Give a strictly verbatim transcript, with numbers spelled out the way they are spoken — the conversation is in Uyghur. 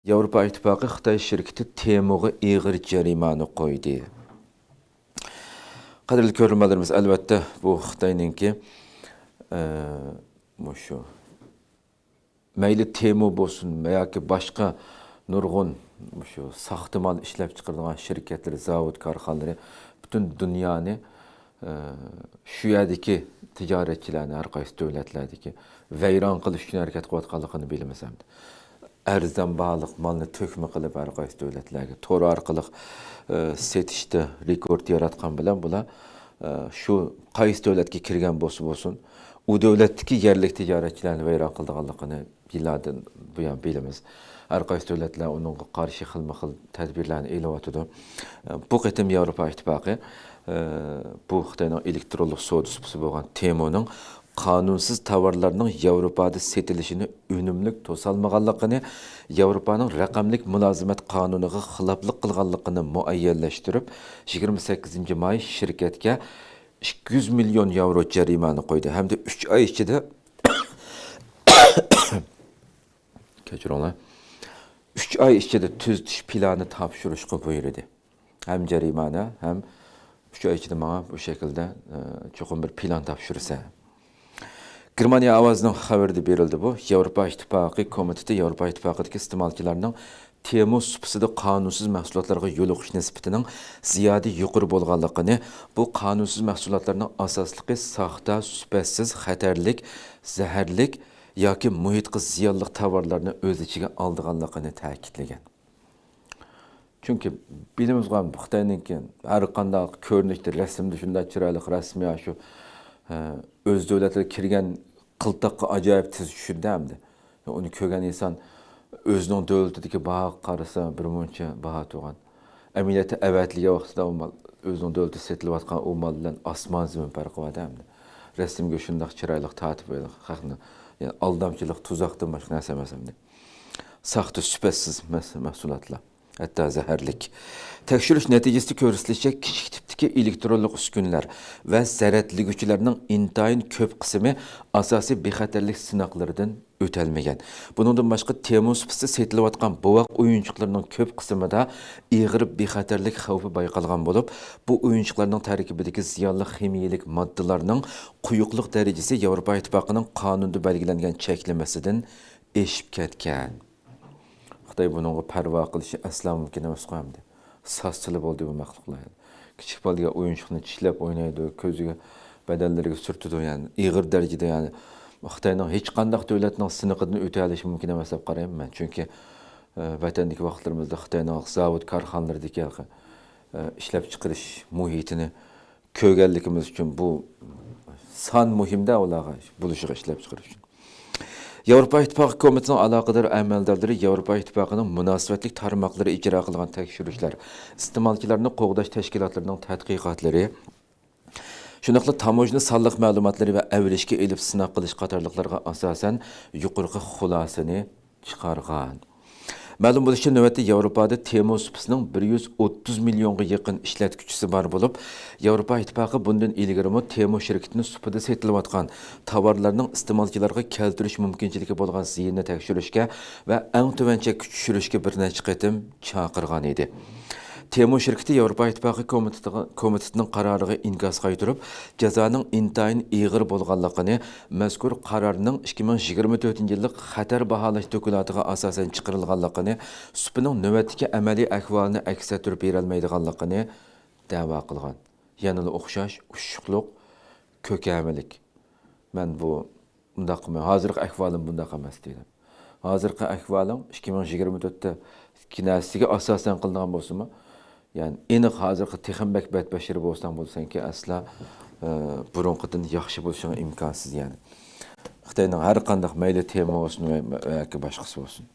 ياۋروپا ئىتتىپاقى خىتاي شىركىتى تېمۇغا ئېغىر جەرىمانە قويدى. قەدىرلىك كۆرۈرمەنلىرىمىز، ئەلۋەتتە، بۇ خىتاينىڭكى، ئە، مۇشۇ مەيلى تېمۇ بولسۇن ياكى باشقا نۇرغۇن مۇشۇ ساختا مال ئىشلەپ چىقىرىدىغان شىركەتلىرى، زاۋۇت، كارخانىلىرى پۈتۈن دۇنيانى، ئە، شۇ يەردىكى تىجارەتچىلەرنى، ھەر قايسى دۆلەتلەردىكى ۋەيران قىلىش ئۈچۈن ھەرىكەت قىلىۋاتقانلىقىنى بىلىمىز ئەمدى. ئەرزان باھالىق مالنى تۆكمە قىلىپ، ھەر قايسى دۆلەتلەرگە تور ئارقىلىق، ئە، سېتىشتا رېكورت ياراتقان بىلەن بۇلار، ئە، شۇ قايسى دۆلەتكە كىرگەن بولسا بولسۇن، ئۇ دۆلەتتىكى يەرلىك تىجارەتچىلەرنى ۋەيران قىلىدىغانلىقىنى يىللاردىن بۇيان بىلىمىز. ھەر قايسى دۆلەتلەر ئۇنىڭغا قارشى خىلمۇ خىل تەدبىرلەرنى ئېلىۋاتىدۇ. بۇ قېتىم ياۋروپا ئىتتىپاقى، ئە، بۇ خىتاينىڭ ئېلېكترونلۇق سودا سۇپىسى بولغان تېمۇنىڭ قانۇنسىز تاۋارلارنىڭ ياۋروپادا سېتىلىشىنى ئۈنۈملۈك توسالمىغانلىقىنى، ياۋروپانىڭ رەقەملىك مۇلازىمەت قانۇنىغا خىلاپلىق قىلغانلىقىنى مۇئەييەنلەشتۈرۈپ، يىگىرمە سەككىزىنچى ماي شىركەتكە ئىككى يۈز مىليون ياۋرو جەرىمانە قويدى ھەمدە ئۈچ ئاي ئىچىدە، كەچۈرۈڭلار، ئۈچ ئاي ئىچىدە تۈزىتىش پىلانى تاپشۇرۇشقا بۇيرۇدى. ھەم جەرىمانە، ھەم ئۈچ ئاي ئىچىدە ماڭا بۇ شەكىلدە، ئە، چوقۇم بىر پىلان تاپشۇرىسەن. گېرمانىيە ئاۋازىنىڭ خەۋىرىدە بېرىلدى بۇ. ياۋروپا ئىتتىپاقى كومىتېتى ياۋروپا ئىتتىپاقىدىكى ئىستېمالچىلارنىڭ تېمۇ سۇپىسىدا قانۇنسىز مەھسۇلاتلارغا يولۇقۇش نىسبىتىنىڭ زىيادە يۇقىرى بولغانلىقىنى، بۇ قانۇنسىز مەھسۇلاتلارنىڭ ئاساسلىقى ساختا، سۈپەتسىز، خەتەرلىك، زەھەرلىك ياكى مۇھىتقا زىيانلىق تاۋارلارنى ئۆز ئىچىگە ئالىدىغانلىقىنى تەكىتلىگەن. چۈنكى بىلىمىزغۇ، خىتاينىڭكى ھەر قانداق كۆرۈنۈشتە، رەسىمدە شۇنداق چىرايلىق رەسىم يا شۇ، ئە، ئۆز دۆلەتلىرىگە كىرگەن قىلتاققا ئاجايىپ تېز چۈشىدۇ ئەمدى. ئۇنى كۆرگەن ئىنسان ئۆزىنىڭ دۆلىتىدىكى باھاغا قارىسا، بىر مۇنچە باھا تۇرغان. ئەمەلىيەتتە ئەۋەتىلگەن ۋاقتىدا ئۇ مال، ئۆزىنىڭ دۆلىتىدە سېتىلىۋاتقان ئۇ مال بىلەن ئاسمان زېمىن پەرقى بار ئەمدى. رەسىمگە شۇنداق چىرايلىق تارتىپ، خەقنى، يەنى ئالدامچىلىق، تۇزاقتىن باشقا نەرسە ئەمەس ئەمدى. ساختا، سۈپەتسىز مەس-، مەھسۇلاتلار. ھەتتا زەھەرلىك. تەكشۈرۈش نەتىجىسىدە كۆرسىتىلىشىچە، كىچىك تىپتىكى ئېلېكترونلۇق ئۈسكۈنىلەر ۋە زەرەتلىگۈچىلەرنىڭ ئىنتايىن كۆپ قىسمى ئاساسىي بىخەتەرلىك سىناقلىرىدىن ئۆتەلمىگەن. بۇنىڭدىن باشقا، تېمۇ سۇپىسىدا سېتىلىۋاتقان بوۋاق ئويۇنچۇقلىرىنىڭ كۆپ قىسمىدا ئېغىر بىخەتەرلىك خەۋپى بايقالغان بولۇپ، بۇ ئويۇنچۇقلارنىڭ تەركىبىدىكى زىيانلىق خىمىيەلىك ماددىلارنىڭ قويۇقلۇق دەرىجىسى ياۋروپا ئىتتىپاقىنىڭ قانۇندا بەلگىلەنگەن چەكلىمىسىدىن ئېشىپ كەتكەن. خىتاي بۇنىڭغا پەرۋا قىلىشى ئەسلا مۇمكىن ئەمەسقۇ ئەمدى. سازسىلا بولدى بۇ مەخلۇقلار. كىچىك بالا دېگەن ئويۇنچۇقنى چىشلەپ ئوينايدۇ، كۆزىگە، بەدەنلىرىگە سۈرتىدۇ، يەنى ئېغىر دەرىجىدە، يەنى خىتاينىڭ ھېچقانداق دۆلەتنىڭ سىنىقىدىن ئۆتەلىشى مۇمكىن ئەمەس دەپ قارايمەن مەن. چۈنكى، ئە، ۋەتەندىكى ۋاقىتلىرىمىزدا خىتاينىڭ زاۋۇت كارخانىلىرىدىكى، ئە، ئىشلەپچىقىرىش مۇھىتىنى كۆرگەنلىكىمىز ئۈچۈن بۇ سان مۇھىمدە ئۇلارغا بولۇشىغا ئىشلەپچىقىرىش ئۈچۈن. ياۋروپا ئىتتىپاقى كومىتېتىنىڭ ئالاقىدار ئەمەلدارلىرى ياۋروپا ئىتتىپاقىنىڭ مۇناسىۋەتلىك تارماقلىرى ئىجرا قىلغان تەكشۈرۈشلەر، ئىستېمالچىلارنى قوغداش تەشكىلاتلىرىنىڭ تەتقىقاتلىرى، شۇنداقلا تاموژنا سانلىق مەلۇماتلىرى ۋە ئەۋرىشكە ئېلىپ سىناق قىلىش قاتارلىقلارغا ئاساسەن يۇقىرىقى خۇلاسىنى چىقارغان. مەلۇم بولۇشىچە، نۆۋەتتە ياۋروپادا تېمۇ سۇپىسىنىڭ بىر يۈز ئوتتۇز مىليونغا يېقىن ئىشلەتكۈچىسى بار بولۇپ، ياۋروپا ئىتتىپاقى بۇندىن ئىلگىرىمۇ تېمۇ شىركىتىنىڭ سۇپىدا سېتىلىۋاتقان تاۋارلارنىڭ ئىستېمالچىلارغا كەلتۈرۈش مۇمكىنچىلىكى بولغان زىيىننى تەكشۈرۈشكە ۋە ئەڭ تۆۋەن چەككە چۈشۈرۈشكە بىر نەچچە قېتىم چاقىرغان ئىدى. تېمۇ شىركىتى ياۋروپا ئىتتىپاقى كومىتېتىغا، كومىتېتىنىڭ قارارىغا ئىنكاس قايتۇرۇپ، جازانىڭ ئىنتايىن ئېغىر بولغانلىقىنى، مەزكۇر قارارنىڭ ئىككى مىڭ يىگىرمە تۆتىنچى يىللىق خەتەر باھالاش دوكلاتىغا ئاساسەن چىقىرىلغانلىقىنى، سۇپىنىڭ نۆۋەتتىكى ئەمەلىي ئەھۋالىنى ئەكس ئەتتۈرۈپ بېرەلمەيدىغانلىقىنى دەۋا قىلغان. يەنىلا ئوخشاش، ئۇششۇقلۇق، كۆكەمىلىك. مەن بۇ ئۇنداق قىلمايمەن. ھازىرقى ئەھۋالىم بۇنداق ئەمەس دېدىم. ھازىرقى ئەھۋالىڭ ئىككى مىڭ يىگىرمە تۆتتىكى نەرسىگە ئاساسەن قىلىنغان بولسىمۇ، يەنى ئېنىق ھازىرقى تېخىمۇ بەك بەتبەشىرە بولساڭ بولىسەنكى، ئەسلا، ئە، بۇرۇنقىدىن ياخشى بولۇشۇڭ ئىمكانسىز يەنى. خىتاينىڭ ھەر قانداق مەيلى تېمۇ بولسۇن ۋە، ۋە ياكى باشقىسى بولسۇن.